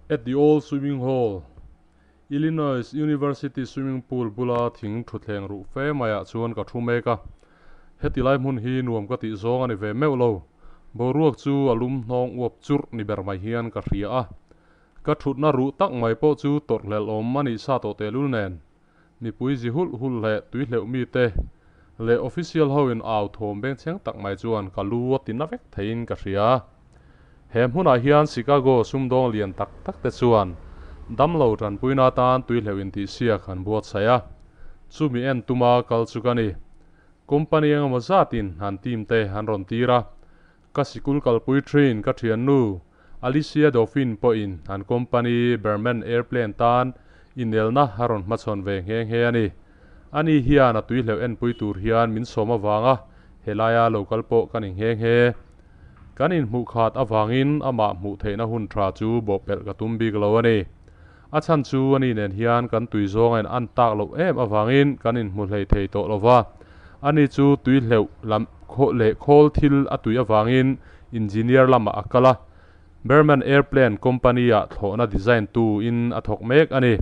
At the old swimming hall, Illinois University swimming pool bula thing thutthleng ruh fe maiah chuan ka thu mek a. Heti lai hmun hi nuam ka tih zawng a ni ve meuh lo. Boruak chu a lum hnawng uap churh ni ber mai hian ka hria a. Ka thutna ruh tak mai pawh chu tawrhhlelh awm a nih sa tawh tehlul nen. Mipui zi hulh hulh leh tui hleuh mite leh official ho in au thawm bengchheng tak mai chuan ka lu a ti na vek theiin ka hria. He hmunah hian Chicago sumdawng lian tak tak te chuan damlo tanpuina atan tui hleuh intihsiak an buatsaih a, chumi en tuma kal chu ka ni. Company engemaw zatin an team te an rawn tir a, ka sikul kalpui thin ka thiannu Alicia Dauphin pawhin an company Berman Airplane tan inelna a rawn hmachhawn ve nghe nghe a ni. Ani hian a tui hleuh enpui tur hian min sawm avanga helaia lo kal pawh ka ni nghe nghe. Kan inhmuh khat avangin amah hmuh theihna hun tha chu bawhpelh ka tum bik lo a ni. A chhan chu ani nen hian kan tui zawng a in an tak loh em avangin kan inhmu hlei thei tawh lo va. Ani chu tui hleuh lam leh khawl thil a tui avangin engineer lamah a kal a, Berman Airplane Company-ah thlawhna design tu in a thawk mek a ni.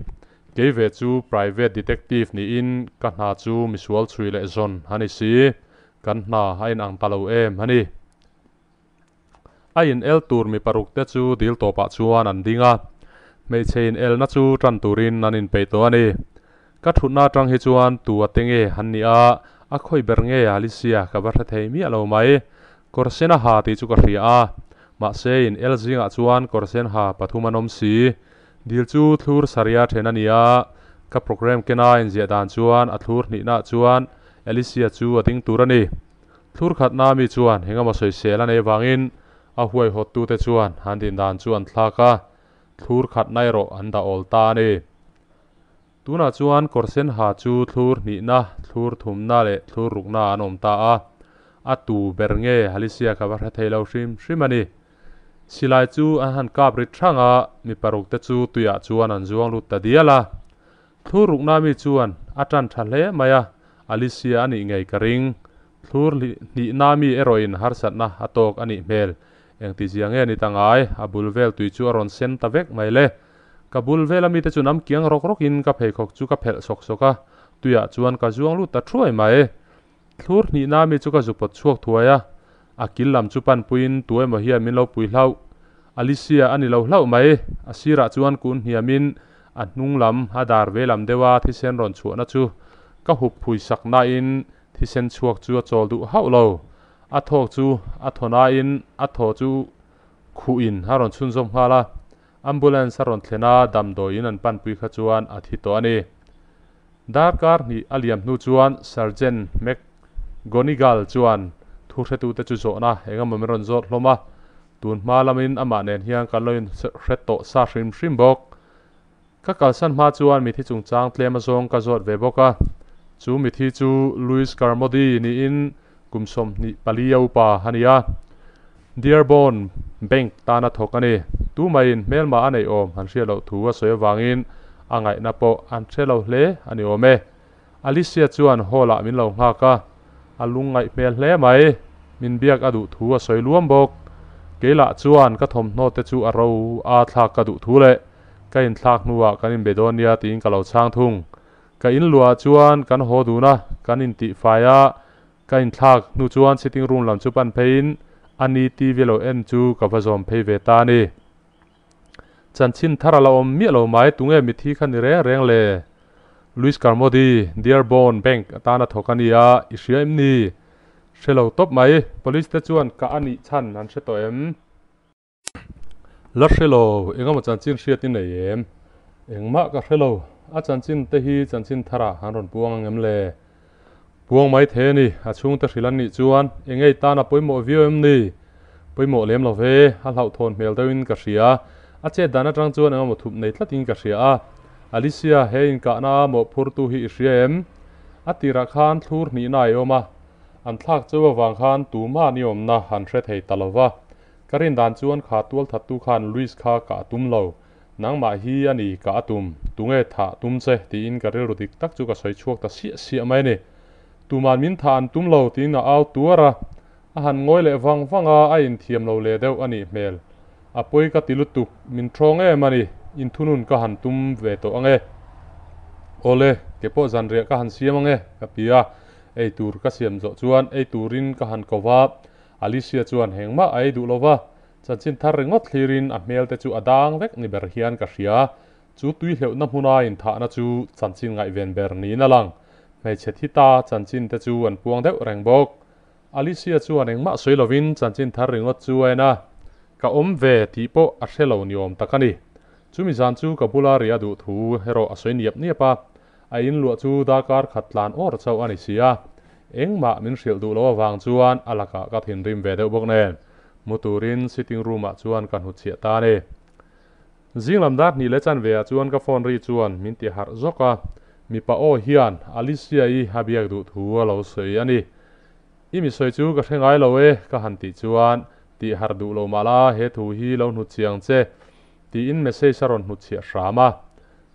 Kei ve chu private detective niin ka hna chu misual chhui leh zawn a ni si. Kan hna a inang ta lo em a ni. A in el tur mi paruk te chu dil tawpah chuan an ding a, hmeichhe in elna chu tan turin an inpeih tawh a ni. Ka thutna atang hi chuan tu a te nge an nih a, a khawi ber nge Alicia ka va hre thei miah lo mai. Kawr sen a ha tih chu ka hria a, mahse in el zingah chuan kawr sen ha pathum an awm si. Dil chu thlur saria then a ni a, ka program kena inziah dan chuan a thlur hnihnaah chuan Alicia chu a ding tur a ni. Thlur khatna mi chuan engemaw sawisel a nei vangin a huaihawttute chuan an din dan chu an thlak a, thlur khatna erawh an dah awl ta a ni. Tunah chuan kawr sen ha chu thlur hnihna, thlur thumna leh thlur rukna an awm ta a, a tu ber nge Alicia ka va hre thei lo hrim hrim a ni. Silai chu an han kap rit hrang a, mi paruk te chu tuiah chuan an zuang lut ta dial a. Thlur rukna mi chuan a tan tha hle mai a, Alicia a nih ngei ka ring. Thlur hnihna mi erawhin harsatna a tawk a nih hmel. Engtizia nge ni ta ngai, a bul vel tui chu a rawn sen ta vek mai le. Ka bul vela mite chu nam kiang rawk rawkin ka pheikhawk chu ka phelh sawk sawk a, tuiah chuan ka zuang lut ta thuai mai. Thlur hnihna mi chu ka zu pawt chhuak thuai a, a kil lam chu panpuiin tu emaw hian min lo pui hlauh. Alicia a ni lo hlauh mai, a sirah chuan kun hniamin a hnung lam a dar ve lam deuha thisen rawn chhuahna chu ka hup phui sak nain thisen chhuak chu a chawl duh hauh lo. A thawk chu a thaw nain a thaw chu khuhin a rawn chhunzawm nghal a, Ambulance a rawn thlen a, damdawiin an panpui kha chuan a thi tawh a ni. Darkar hnih a liam hnu chuan Sergeant McGonigal chuan thu hretute chu zawhna eng emaw min rawn zawt hlawm a, tun hma lamin amah nen hian kan lo inhre tawh sa hrim hrim bawk. Ka kalsan hma chuan mithi chungchang tlem azawng ka zawt ve bawk a, chu mithi chu Louis Carmody niin kum 24 a upa a ni a, Dearborn Bank tana thawk a ni. Tumaiin hmelma a neih awm han hriat loh thu a sawi avangin a ngaihna pawh an hre lo hle a ni awm e. Alicia chuan hall ah min lo nghak a, a lungngaih hmel hle mai. Min biak a duh thu a sawi luam bawk. Keilah chuan ka thawmhnaw te chu a ro a thlak ka duh thu leh ka inthlak hnuah kan inbe dawn nia tiin ka lo chhang thung. Ka inluah chuan kan haw dun a, kan intihfai a, Ka inthlak hnu chuan sitting room lam chu pan pheiin a ni TV lo en chu ka va zawm phei ve ta a ni. Chanchin thar a la awm miah lo mai, tunge mithi kha ni reng reng le? Louis Carmody, Dearborn Bank atana thawk a ni a, i hria em ni? Hre lo tawp mai, police te chuan ka a nih chhan an hre tawh em? La hre lo, engemaw chanchin hriat i nei em? Engmah ka hre lo, a chanchin te hi chanchin tharah han rawn puang ang em le? Puang mai thei a ni, a chhungte hrilh an nih chuan engei tan a pawimawh viau em ni? Pawimawh lem lo ve, a hlauhthawn hmel deuhin ka hria, a chet dan atang chuan engemaw thup nei tlatin ka hria a. Alicia, he inkahna mawhphurtu hi i hria em? A tirah khan thlur hnihna a awm a, an thlak cheu avang khan tumah ni awmna han hre thei ta lo va. Ka rin dan chuan kha tual thattu khan Luis kha ka a tum lo, nangmah hi a ni ka a tum, tunge thah tum che tiin ka rilru dik tak chu ka sawi chhuak ta siah siah mai a ni. Tuman min thah an tum lo tiin a au tuar a, a han ngawi leh vang vang a, a inthiam lo leh deuh a nih hmel. A pawi ka ti lutuk, min ṭhawng em a ni, inthunun ka han tum ve tawh ang e. Awle, ke pawh zanriah ka han siam ang e, ka ti a. Ei tur ka siam zawh chuan ei turin ka han ko va, Alicia chuan hengmah a ei duh lo va, chanchin thar ringawt thlirin a hmel te chu a dang vek ni ber hian ka hria. Chu tui hleuhna hmuna inthahna chu chanchin ngaihven ber niin a lang. Hmeichhe thi ta chanchin te chu an puang deuh reng bawk. Alicia chuan engmah sawi lovin chanchin thar ringawt chu a en a, ka awm ve tih pawh a hre lo ni awm tak a ni. Chumi zan chu ka bula ri a duh thu erawh a sawi niap niap a, a inluah chu darkar khat tlan awr chauh a ni si a, engmah min hrilh duh loh avang chuan a lakah ka thinrim ve deuh bawk nen mu turin sitting room ah chuan ka hnutchhiah ta a ni. Zing lam dar hnih leh chanve ah chuan ka phone ri chuan min ti harh zawk a, mipa aw hian Alicia i a biak duh thu a lo sawi a ni. I mi sawi chu ka hre ngai lo e ka han tih chuan tih harh duh lo mah la he thu hi lo hnut chiang che tiin message a rawn hnut chhiah hram a.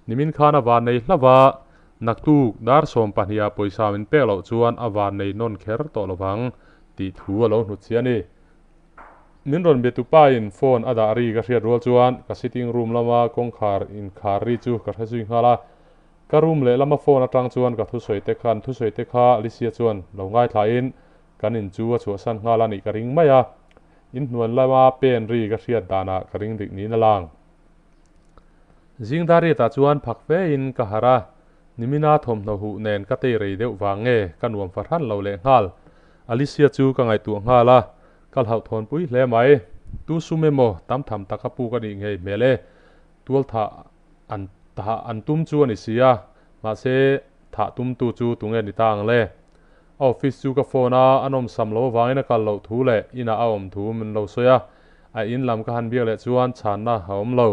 Nimin khan a van nei hlauh a, naktuk dar 12 ah pawisa min pek loh chuan a van nei nawn kher tawh lovang tih thu a lo hnut chhiah a ni. Min rawn be tupain phone a dah ri ka hriat rual chuan ka sitting room lama kawngkhar inkhar ri chu ka hre zui nghal a. Ka room lehlama phone atang chuan ka thusawi te khan thusawi te kha Alicia chuan lo ngaithlain kan in chu a chhuahsan nghal a nih ka ring mai a. Inhnuan lama pen ri ka hriat danah ka ring dik niin a lang. Zing Dariatah chuan phak fein ka harh a, nimina thawmhnaw huh nen ka tei rei deuh vang nge ka nuam fahran lo lehnghal. Alicia chu ka ngaihtuah nghal a, Ka hlauhthawnpui hle mai. Tu sum emaw tam tham tak a puk a nih ngei hmel e. Tual thah an thah an tum chu a ni si a, mahse thah tumtu chu tunge ni ta ang le? A office chu ka phone a, a nawmsam lo avangin a kal loh thu leh inah a awm thu min lo sawi a. A in lam ka han biak leh chuan chhanna a awm lo.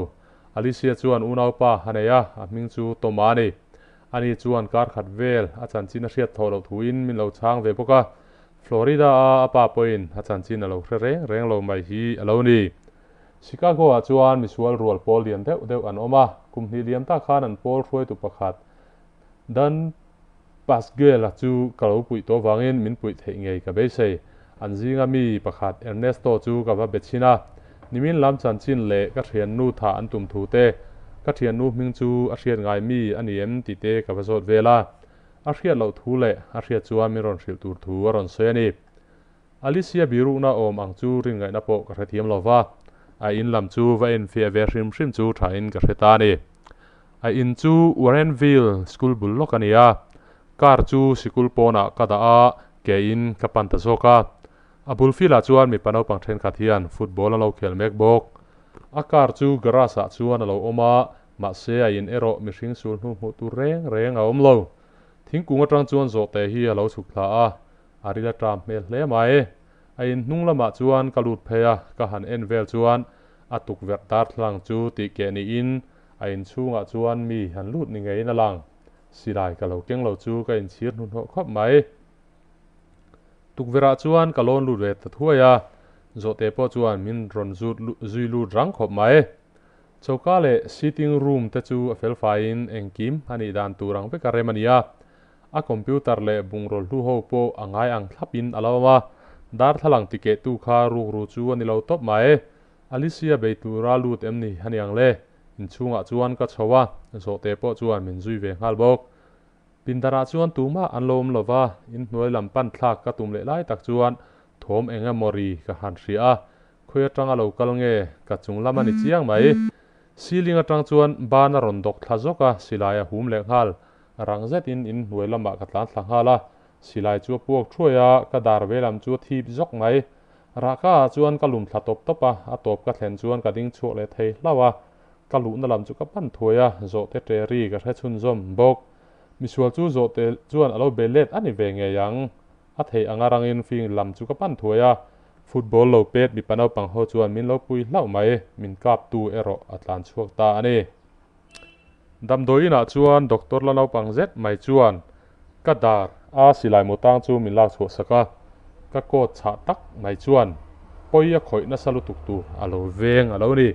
Alicia chuan unaupa a nei a, a hming chu Toma a ni. Ani chuan kar khat vel a chanchin a hriat thawh loh thuin min lo chhang ve bawk a. Florida a a pa pawhin a chanchin a lo hre reng reng lo mai hi a lo ni. Chicago ah chuan misual rual pawl lian deuh deuh an awm a, kum hnih liam tak khan an pawl hruaitu pakhat Dan Pasquale chu ka lo puih tawh vangin min puih theih ngei ka beisei. An zinga mi pakhat Ernesto chu ka va be chhin a, nimin lam chanchin leh ka thiannu thah an tum thu te, ka thiannu hming chu a hriat ngai mi a ni em tih te ka va zawt vel a. A hriat loh thu leh a hriat chuan min rawn hrilh tur thu a rawn sawi a ni. Alicia birukna awm ang chu rin ngaihna pawh ka hrethiam lo va, a in lam chu va enfiah ve hrim hrim chu thain ka hre ta a ni. A in chu Warrenville school bul lawk a ni a, car chu sikul pawnah ka dah a, ke in ka pan ta zawk a. A bul filah chuan mipa naupang thenkhat hian football an lo khel mek bawk. A car chu garage ah chuan a lo awm a, Mahse a in erawh mihring sul hnu hmuh tur reng reng a awm lo. Thingkung atang chuan zawhte hi a lo chhuk thla a, a ril a ṭam hmel hle mai. A in hnung lamah chuan ka lut phei a, ka han en vel chuan a tukverh darthlalang chu tih keh niin a in chhungah chuan mi han lut ni ngeiin a lang. Silai ka lo keng lo chu ka inchhir hnuhnawh khawp mai. Tukverhah chuan ka lawn lut ve ta thuai a, zawhte pawh chuan min rawn zut zui lut rang khawp mai. Choka leh sitting room te chu a felfaiin engkim a nih dan tur ang vek a rem a ni a. A computer leh bungraw hlu ho pawh a ngai ang thlapin a lo awm a. Darthlalang tikehtu kha rukru chu a ni lo tawp mai. Alicia bei tura lut em ni a ni ang le? Inchhungah chuan ka chho a, zawhte pawh chuan min zui ve nghal bawk. Pindarah chuan tumah an lo awm lo va, inhnuai lam pan thlak ka tum leh lai tak chuan thawm eng emaw ri ka han hria a, khawi atanga lo kal nge ka chung lam a ni chiang mai. Ceiling atang chuan ban a rawn dawk thla zawk a, silai a hum leh nghal. Rang zetin inhnuai lamah ka tlan thla nghal a, silai chu a puak thuai a, ka dar ve lam chu a thip zawk mai. Rahka ah chuan ka lum thla tawp tawp a, a tawp ka thlen chuan ka ding chhuak leh thei hlauh a, Ka luhna lam chu ka pan thuai a, zawhte ṭe ri ka hre chhunzawm bawk. Misual chu zawhte chuan a lo be let a ni ve ngei ang. A theih anga rangin fing lam chu ka pan thuai a, football lo pet mipa naupang ho chuan min lo pui hlauh mai, min kaptu erawh a tlan chhuak ta a ni. Damdawi inah chuan doctor la naupang zet mai chuan ka dar a silai mu tang chu min lak chhuah sak a, ka coat chhah tak mai chuan pawi a khawih nasa lutuk tur a lo veng a lo ni.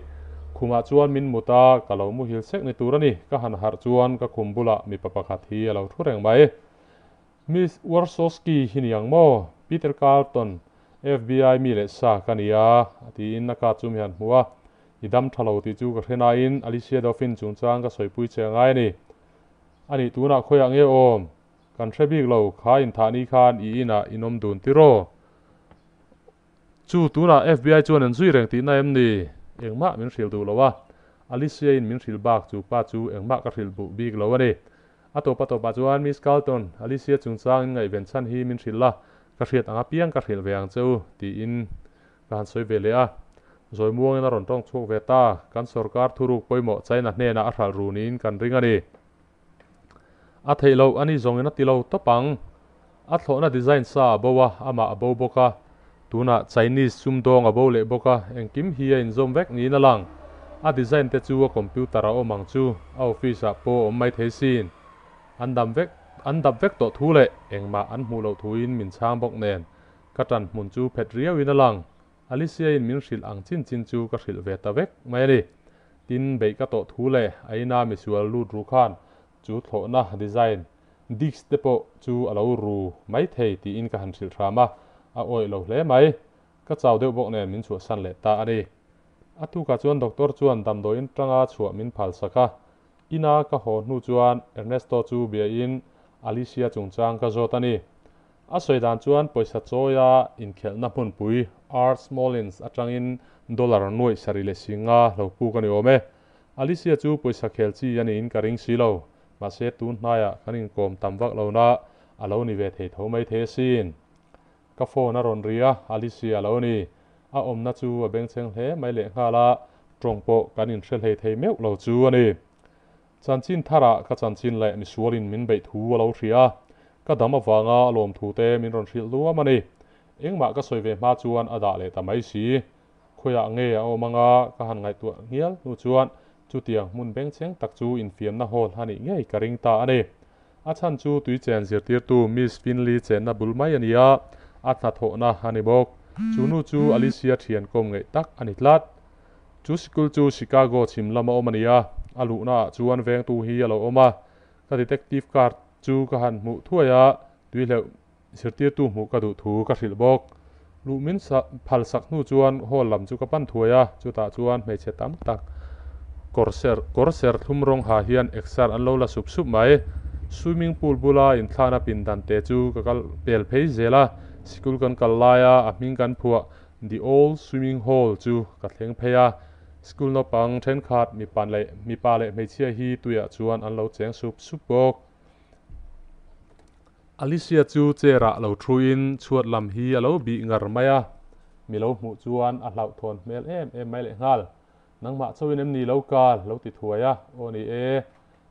Khumah chuan min mut a, ka lo muhil sek ni tur a ni, ka han harh chuan ka khum bulah mipa pakhat hi a lo thu reng mai. Miss Warshawski hi ni ang maw? Peter Carlton, FBI mi leh sa ka ni a, tiin a ka chu mi han hmu a. I dam tha lo tih chu ka hre nain Alicia Dauphin chungchang ka sawipui che a ngai a ni. A nih tunah khawiah nge awm? Kan hre bik lo, kha inthahni khan i inah in awm dun tiraw? Chu tunah FBI chuan an zui reng tihna em ni? Engmah min hrilh duh lo a, Alicia in min hrilh bak chu pa chu engmah ka hrilh buh bik lo a ni. A tawp a tawpah chuan Miss Carlton, Alicia chungchang in ngaihven chhan hi min hrilh la, ka hriat ang apiang ka hrilh ve ang che u, tiin ka han sawi ve leh a. Zawi muangin a rawn tawng chhuak ve ta, kan sorkar thuruk pawimawh China hnenah a hralh ru niin kan ring a ni. A theih loh a ni zawngin a ti lo tawp ang. A thlawhna design sa a bo a, amah a bo bawk a. Tunah Chinese sumdawng a bo leh bawk a, engkim hi a inzawm vek niin a lang. A design te chu a computer a awm ang chu, a office ah pawh a awm mai thei sin. An dam vek, an dap vek tawh thu leh engmah an hmuh loh thuin min chhang bawk nen ka tan hmun chu phet riauin a lang. Alicia in min hrilh ang chin chin chu ka hrilh ve ta vek mai a ni. Tin, beih ka tawh thu leh a ina misual lut ru khan chu thlawhna design disk te pawh chu a lo ru mai thei tiin ka han hrilh hram a, a awih lo hle mai. Ka chau deuh bawk nen min chhuahsan leh ta a ni. A tukah chuan doctor chuan damdawiin tanga chhuah min phalsak a, ina ka haw hnu chuan Ernesto chu biain Alicia chungchang ka zawt a ni. A sawi dan chuan pawisa chawia inkhelhna hmunpui Art Smolins atangin dollar nuaih sarih leh singa lo puk a ni awm e. Alicia chu pawisa khel chi a niin ka ring si lo, mahse tun hnaiah kan inkawm tam vak lo na a lo ni ve thei tho mai thei asin. Ka phone a rawn ri a, Alicia a lo ni. A awmna chu a bengchheng hle mai lehnghal a, tawng pawh kan inhre hlei thei meuh lo chu a ni. Chanchin tharah ka chanchin leh misualin min beih thu a lo hria a, ka dam avanga a lawm thu te min rawn hrilh luam a ni. Engmah ka sawi ve hma chuan a dah leh ta mai si. Khawiah nge a awm anga ka han ngaihtuah ngial hnu chuan chutiang hmun bengchheng tak chu infiamna hall a nih ngei ka ring ta a ni. A chhan chu tuichen zirtirtu Miss Finley chenna bul mai a ni a, a hnathawhna a ni bawk. Chu nu chu Alicia thian kawm ngeih tak a ni tlat. Chu sikul chu Chicago chhim lama awm a ni a, a luhna ah chuan vengtu hi a lo awm a. Ka detective card chu ka han hmuh thuai a, tuihleuh zirtirtu hmuh ka duh thu ka hrilh bawk. Luh min phal sak hnu chuan hall lam chu ka pan thuai a, chutah chuan hmeichhe tam tak kawr ser kawr ser thlum rawng ha hian exer an lo la sup sup mai. Swimming pool bula inthlahna pindan te chu ka kal pel phei zel a, sikul kan kal laia a hming kan phuah The Old Swimming Hall chu ka thleng phei a, school naupang thenkhat mipa leh mipa leh hmeichhia hi tuiah chuan an lo cheng sup sup bawk. Alicia chu chair ah lo thuin chhuat lam hi a lo bih ngar mai a, mi lo hmuh chuan a hlauhthawn hmel em em mai lehnghal. Nangmah chauhin em ni lo kal? Lo ti thuai a, aw ni e,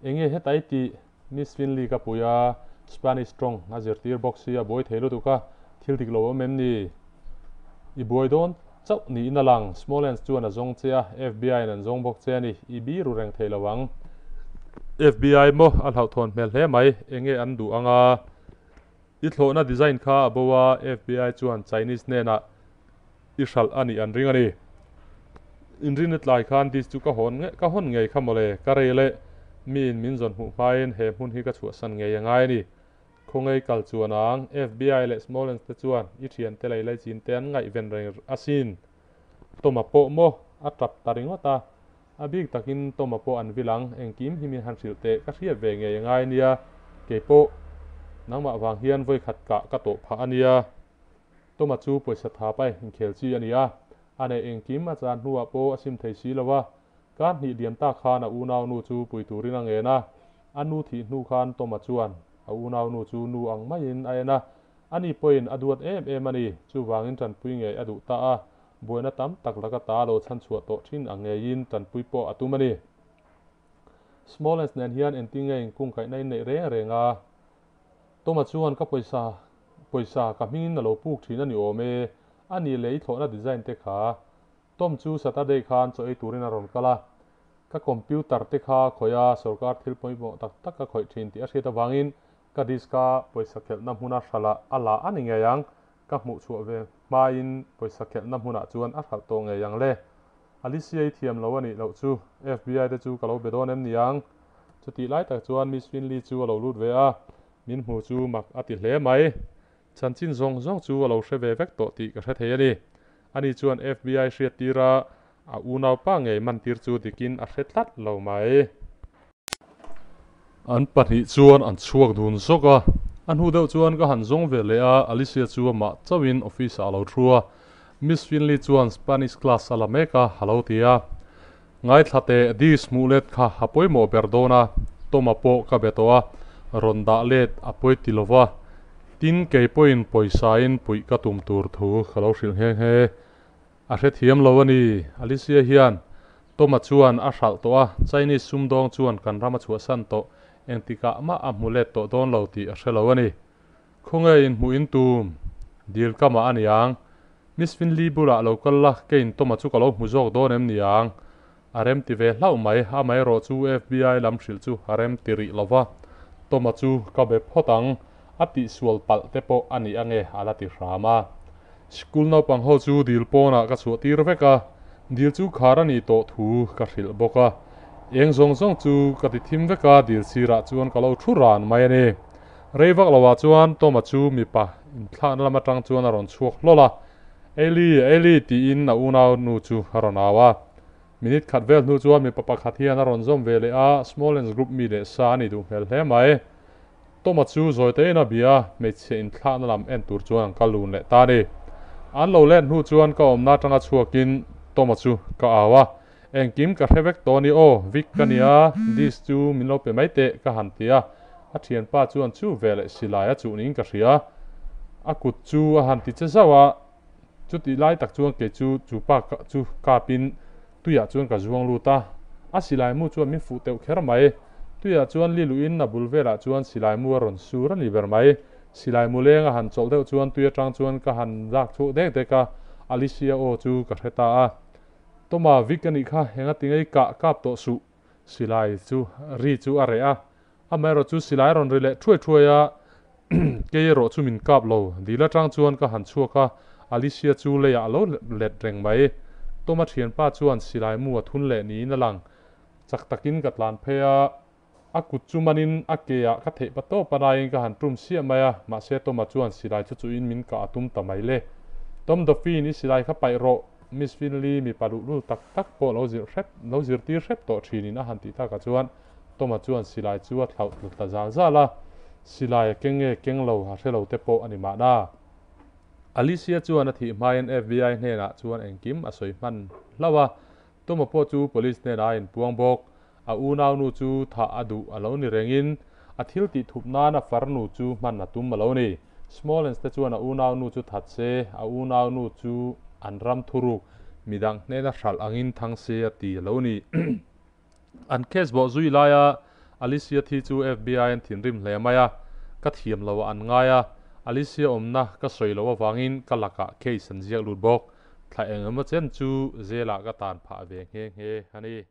enge heta i tih? Miss Finley ka pui a, Spanish tawng a zirtir bawk si a buai thei lutuk a, thil dik lo awm em ni? I buai dawn chauh niin a lang, Smolens chuan a zawng che a, FBI in an zawng bawk che a ni, i bi ru reng thei lo ang. FBI maw? A hlauhthawn hmel hle mai, enge an duh ang a? I thlawhna design kha a bo a, FBI chuan Chinese hnenah i hralh a nih an ring a ni. Inrinna tlai khan dish chu ka hawn ka hawn ngei kha mawle, ka rei leh miin min zawn hmuh hmain he hmun hi ka chhuahsan ngei a ngai a ni. Khawngei kal chuan ang, FBI leh Smolens te chuan i thiante lei lei chin te an ngaihven reng asin. Toma pawh maw a tap ta ringawt a, a bik takin Toma pawh an vil ang, engkim hi min han hrilh teh ka hriat ve ngei a ngai nia, keipawh nangmah vang hian vawikhat kah ka tawh phah a nia. Toma chu pawisa tha pai inkhel chi a ni a, a neih engkim a chan hnuah pawh a sim thei si lo a. Kar hnih liam tak khan a unaunu chu pui turin a ngen a, a nu thih hnu khan Toma chuan a unaunu chu nu ang maiin a en a, ani pawhin a duat em em a ni, chuvangin tanpui ngei a duh ta a, buaina tam tak laka ta lo chhanchhuah tawh thin ang ngeiin tanpui pawh a tum a ni. Smolens nen hian engtin nge inkungkaihna in neih reng reng a? Toma chuan ka pawisa pawisa ka hmingin a lo puk thin a ni awm e, a nih leh i thlawhna design te kha. Tom chu Saturday khan chaw ei turin a rawn kal a, ka computer te kha khawih a, sorkar thil pawimawh tak tak ka khawih thin tih a hriat avangin ka disk a pawisa khelhna hmuna hralh ah a la a ni ngei ang, ka hmuh chhuah ve hmain pawisa khelhna hmunah chuan a hralh tawh ngei ang le. Alicia i thiam lo a nih loh chu FBI te chu ka lo be dawn em niang? Chutih lai tak chuan Miss Finley chu a lo lut ve a, min hmu chu mak a ti hle mai. Chanchin zawng zawng chu a lo hre ve vek tawh tih ka hre thei a ni. Ani chuan FBI hriat tir a, A unaupa ngei mantir chu dikin a hre tlat lo mai. An pahnih chuan an chhuak dun zawk a, a hnu deuh chuan ka han zawng ve leh a, Alicia chu amah chauhin office ah a lo thu a, Miss Finley chuan Spanish class a la mek a, a lo ti a. Ngaithla teh, Dis hmuh let kha a pawimawh ber dawn a, Tom-a pawh ka be tawh a, rawn dah let a pawi ti lo va, tin kei pawhin pawisa in puih ka tum tur thu ka lo hrilh nghe nghe. A hrethiam lo a ni. Alicia hian Tom-a chuan a hralh tawh a, Chinese sumdawng chuan kan ram a chhuahsan tawh, engtikah mah a hmu let tawh dawn lo tih a hre lo a ni. Khawnge inhmuh in tum? Dil kamah a niang. Miss Finley bulah lo kal la, keiin Tom-a chu ka lo hmu zawk dawn em niang? A rem ti ve hlauh mai, amaherawh chu FBI lam hrilh chu a rem ti rih lo va, Tom-a chu ka be phawt ang, a tihsual palh te pawh a ni ange a la ti hram a. School naupang ho chu dil pawnah ka chhuah tir vek a, dil chu khar a nih tawh thu ka hrilh bawk a. Eng zawng zawng chu ka ti thim vek a, dil sirah chuan ka lo thu ran mai a ni. Rei vak loah chuan Tom-a chu mipa inthlakna lam atang chuan a rawn chhuak hlawl a, Eli, Eli tiin a unau nu chu a rawn au a. Minute khat vel hnu chuan mipa pakhat hian a rawn zawm ve leh a, Smolens group mi leh sa a ni duh hmel hle mai. Toma chu zawi te in a bia a, hmeichhe inthlakna lam en tur chuan an kal lun leh ta a ni. An lo let hnu chuan ka awmna atanga chhuakin Toma chu ka au a, Engkim ka hre vek tawh a ni aw, Vic ka nia, Dis chu min lo pe mai teh ka han ti a, a thianpa chuan chu veleh silai a chuh niin ka hria. A kut chu a han ti che zauh a. Chutih lai tak chuan kei chu chu pa chu kapin tuiah chuan ka zuang lut a, a silai mu chuan min fuh teuh kher mai. Tuiah chuan li luhin a bul velah chuan silai mu a rawn sur a ni ber mai. Silai mu leng a han chawlh deuh chuan tui atang chuan ka han lak chhuak dek dek a, Alicia aw chu ka hre ta a. Toma, Vic a nih kha, engati ngei kah kap tawh suh. Silai chu ri chu a reh a, amaherawh chu silai a rawn ri leh thuai thuai a, Kei erawh chu min kap lo. Dil atang chuan ka han chhuak a, Alicia chu leiah a lo let reng mai. Toma thianpa chuan silai mu a thun leh niin a lang. Chak takin ka tlan phei a, a kut chu manin a ke ah ka theih pa tawp a naiin ka han tum siah mai a, mahse Toma chuan silai chu chuhin min kah a tum ta mai le. Tom Duffy-in i silai kha paih rawh, Miss Finley mipa luhlul tak tak pawh lo zirh hrep, lo zirtir hrep tawh thinin a han tih takah chuan Toma chuan silai chu a thlauh tlu ta zal zal a, silai a keng nge keng lo a hre lo te pawh a ni mahna. Alicia chuan a thih hmain FBI hnenah chuan engkim a sawi hman hlauh a, Toma pawh chu police hnenah a inpuang bawk. A unaunu chu thah a duh a lo ni rengin a thil tih thup nan a farnu chu hman a tum a lo ni. Smolens te chuan a unaunu chu that se, a unaunu chu an ram thuruk midang hnena hralh angin thang se a ti a lo ni. An case bawh zui laia Alicia thi chu FBI an thinrim hle mai a, ka thiam lo ah an ngai a, Alicia awmna ka sawi loh avangin ka lakah case an ziak lut bawk. Thla eng emaw chen chu jail ah ka tan phah ve nghe nghe a ni.